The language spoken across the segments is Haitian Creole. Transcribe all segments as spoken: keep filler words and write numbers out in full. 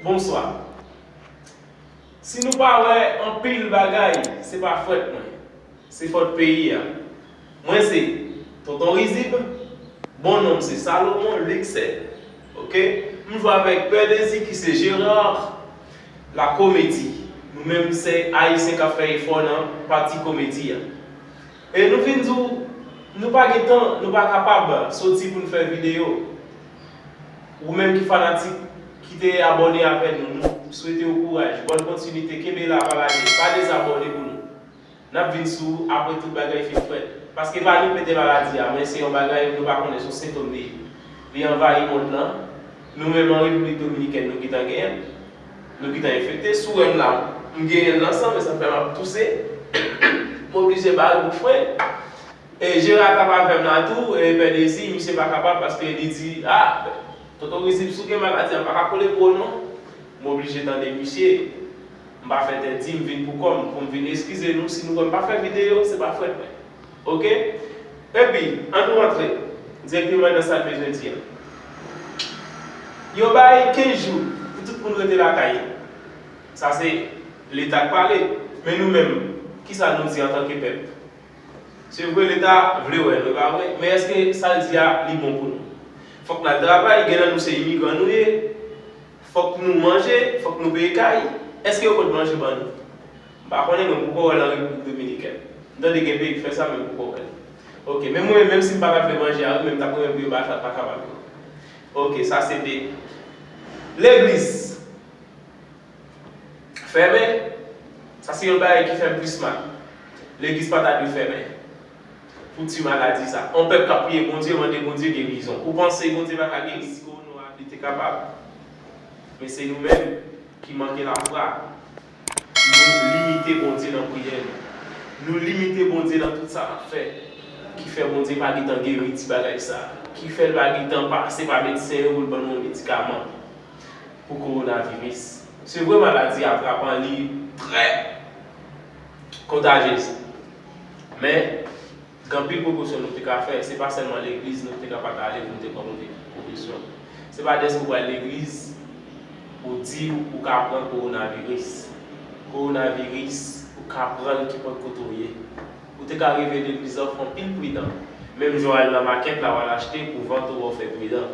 Bonswa. Si nou pa wè anpil bagay, se pa fòt mwen. Se fòt peyi a. Mwen se Tonton Rizib. Bon non m se Salomon Luxel. Oke? M jwe avèk Pè Dezi ki se Gérard Lakomedi. Nou menm se Ayisyen k ap fè efò nan pati komedi a. E nou vin di w, nou pa gen tan, nou pa kapab soti pou n fè videyo. Ou menm ki fanatik, ki te abòne avè nou, nou swete w kouraj, bòn kontinite, kenbe la, pa lage, pa dezabòne pou nou. N ap vin sou ou apre tout bagay fin fèt. Paske pa nou k mete maladi a, men se yon bagay nou pa konnen, se yon sentòm li ye. Li anvayi mond lan. Nou menm an Repiblik Dominikèn, nou gentan genyen l. Nou gentan enfekte. Si w wè m la, m genyen l nan san, men sa fè m ap touse. M oblije bare bouk mwen. E Gérard t ap avè m la tou, e Pè Dezi, misye pa kapab paske li di, ah, Tonton Rizib, si w gen maladi a, m pa ka kole pou ou non. M oblije tande misye. M pa fè tèt di, m vin pou kò m, pou m vin eskize nou si nou wè m pa fè videyo, se pa fòt mwen. Oke? Epi, ann nou rantre dirèkteman nan sa n bezwen di a. Yo bay kenz jou pou tout moun rete lakay yo. Sa se Leta k pale. Men nou menm, kisa nou di antanke pèp? Se vre, Leta vle wè nou, e pa vre? Men èske sa l di a, li bon pou nou? Fòk n al travay, gen nan nou se imigran nou ye. Fòk nou manje, fòk nou peye kay. Èske yo pot manje ban nou? M pa konnen, mwen poko wè l an Repiblik Dominikèn. M tande gen peyi k fè sa, men m poko wè l. Oke, men mwen, menm si m pa ta vle manje a, wi, men m t ap renmen pou yo ba sa, pa kapab. Oke, sa se de. Legliz fèmen, sa se yon bagay ki fè m plis mal. Legliz pa ta dwe fèmen pou ti maladi sa. On pèp k ap priye Bondye, mande Bondye gerizon. Ou panse Bondye pa ka geri ti kowona a, li te kapab? Men se nou menm ki manke lafwa. Nou limite Bondye nan priyè nou. Nou limite Bondye nan tout sa n ap fè. Ki fè Bondye pa gentan geri ti bagay sa. Ki fè l pa gentan pase pa medsen yo pou l ban nou yon medikaman pou kowonaviris. Se vre maladi atrapan, li trè kontajyez. Men, gen anpil prekosyon nou te ka fè. Se pa sèlman legliz nou te ka pa t ale pou nou te pran prekosyon. Se pa dèske ou pral legliz, ou di ou ka pran kowonaviris. Kowonaviris, ou ka pran l kenpòt kote w ye. Ou te ka rive legliz la, w fè anpil pridan. Menm jan w al nan makèt la, w al achte pou vant ou, w fè pridan.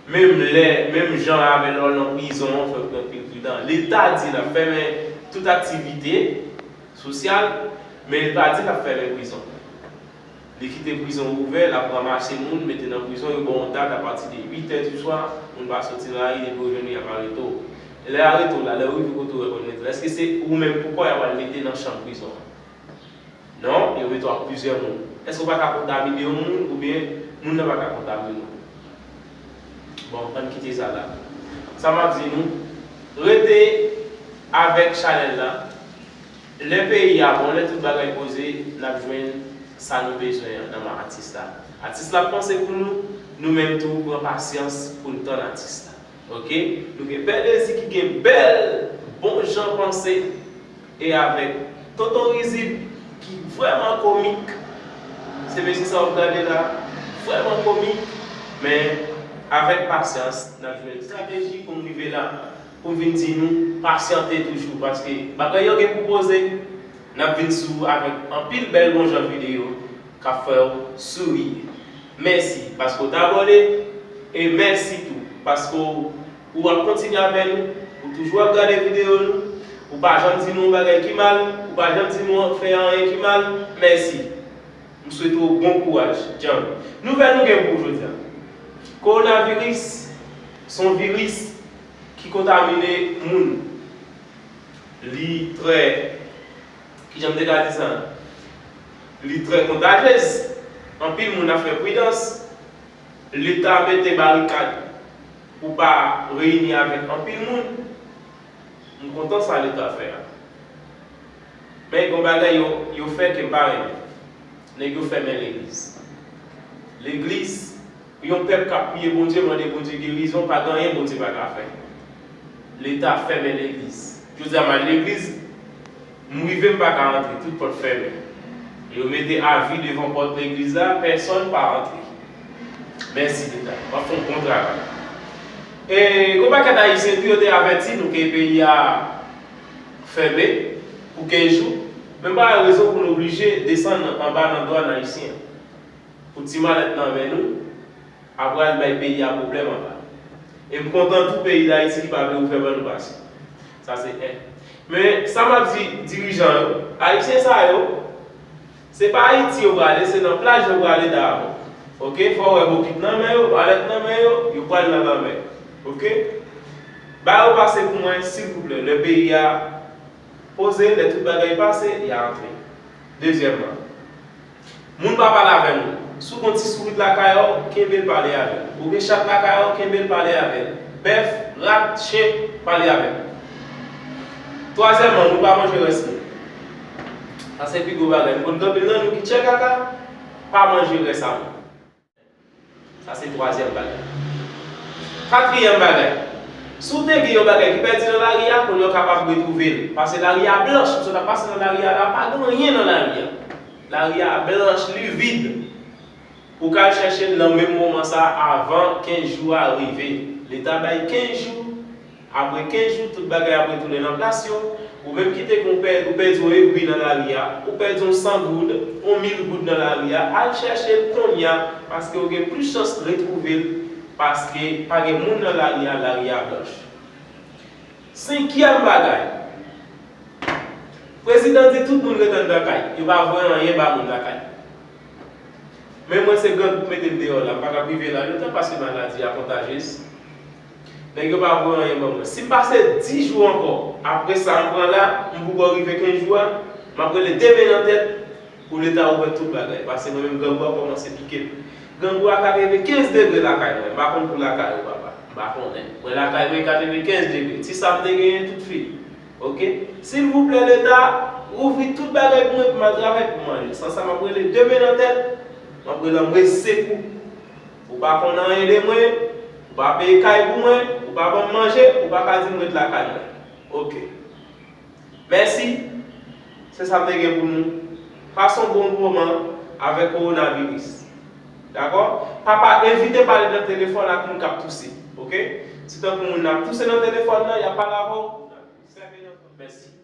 Menm lè, menm jan avè lè w al nan prizon an, w fè anpil pridan. Leta di l ap fèmen tout aktivite sosyal, men li pa di l ap fèmen prizon. Li kite prizon ouvè, l ap ranmase moun, mete nan prizon, yo ba w yon dat apati de uit è di swa, moun pa soti nan lari, depi yo jwenn ou, y ap arete w. E lè yo arete w la, lè yo rive kote w, yo konn mete w. Èske se ou menm pou kò w y ap al mete nan chanm prizon an? Non, yo mete w ak plizyè moun. Èske w pa ka kontamine yon moun, oubyen moun nan pa ka kontamine w? Bon, ann kite sa la. Sa m ap di nou, rete avèk chanèl la. Lè peyi a bon, lè tout bagay poze, n ap jwenn sa nou bezwen an nan men atis la. Atis la ap panse pou nou, nou menm tou pran pasyans pou n tann atis la. Oke? Nou gen Pè Dezi ki gen bèl, bon jan panse, e avèk Tonton Rizib ki vrèman komik. Se mesye sa w ap gade la, vrèman komik, men avèk pasyans, n ap jwenn estrateji pou n rive la, pou m vin di nou pasyante toujou, paske bagay yo gen pou poze, n ap vin sou ou avèk anpil bèl bon jan videyo k ap fè w souri. Mèsi paske w t abòne, e mèsi tou paske w, ou ap kontinye avè nou, ou toujou ap gade videyo nou, ou pa janm di nou yon bagay ki mal, ou pa janm di nou fè anyen ki mal. Mèsi. M swete w bon kouraj, Djanm. Nouvèl nou gen pou w jodi a. Kowonaviris se yon viris ki kontamine moun. Li trè, kijan m te ka di sa? Li trè kontajyez. Anpil moun ap fè pridans. Leta mete barikad pou pa reyini avèk anpil moun. M kontan sa Leta fè a. Men gen yon bagay yo, yo fè ke m pa renmen. Nèg yo fèmen legliz. Legliz, yon pèp k ap priye Bondye, mande Bondye gerizon, pa gen anyen Bondye pa ka fè. Leta fèmen legliz. Jodi a m al legliz, m rive m pa ka rantre, tout pòt fèmen. Yo mete avi devan pòt legliz la, pèsonn pa rantre. Mèsi Leta, w ap fè yon bon travay. E gon pakèt Ayisyen tou yo te avèti nou ke peyi a fèmen pou kenz jou, men m pa wè rezon pou nou oblije desann anba nan dwàn ayisyen pou ti malèt nan men nou, apre al bay peyi a pwoblèm anba. E m kontan tou peyi Dayiti ki pa vle ouvè ban nou pase. Sa se en. Men sa m ap di dirijan yo, Ayisyen sa yo, se pa Ayiti yo prale, se nan plaj yo prale dabò. Oke, fò w wè bokit nan men yo, malèt nan men yo, yo pral nan lanmè. Oke? Ba yo pase pou mwen, silvouplè. Lè peyi a poze, lè tout bagay pase, y a antre. Dezyèmman, moun pa pale avè nou. Si w gon ti sourit lakay ou, kenbe l pale avè l. Ou gen chat lakay ou, kenbe l pale avè l. Bèf, rat, chen, pale avè l. Twazyèmman, nou pa manje rès moun. Sa se pi gwo bagay. M konn gen anpil nan nou ki tchè kaka, pa manje rès a moun. Sa se twazyèm bagay. Katriyèm bagay, si w te gen yon bagay ki pèdi nan lari a, kounye a w kapab retwouve l. Pase lari a blanch, si w ta pase nan lari a la, pa gen anyen nan lari a. Lari a blanch, li vid. Ou ka al chèche l nan menm moman sa a avan kenz jou a rive. Leta bay kenz jou, apre kenz jou, tout bagay ap retounen nan plas yo. Ou menm ki te gen, ou pè-, ou pèdi yon egri nan lari a, ou pèdi yon san goud, yon mil goud nan lari a, al chèche l kounye a, paske ou gen plis chans retwouve l, paske pa gen moun nan lari a, lari a blanch. Senkyèm bagay, prezidan di tout moun ret anndan kay, yo pa voye anyen ba moun lakay. Men mwen se grangou k mete m deyò la, m pa ka rive la lontan paske maladi a kontajyez. Nèg yo pa voye anyen ban mwen. Si m pase dis jou ankò, apre sa m pran la, m poko rive kenz jou a, m ap rele de men nan tèt pou Leta ouvè tout bagay. Paske mwen menm grangou a kòmanse pike m. Grangou a ka rive kenz degre lakay mwen. M pa konn pou lakay ou, papa. M pa konnen. Mwen lakay mwen katrevennkenz degre. Ti sa m te genyen tout fini. Oke? Silvouplè Leta, ouvri tout bagay pou mwen pou m al travay pou m manje. San sa m ap rele de men nan tèt, m ap rele anmwe sekou. Ou pa konn anyen de mwen, ou pa peye kay pou mwen, ou pa ban m manje, ou pa ka di m ret lakay mwen. Oke. Mèsi. Se sa m te gen pou nou. Pase yon bon moman avèk kowonaviris. Dakò? Papa, evite pale nan telefòn ak moun k ap touse. Oke? Si tankou moun nan ap touse nan telefòn nan, y ap pale avè w, sèvi nan. Mèsi.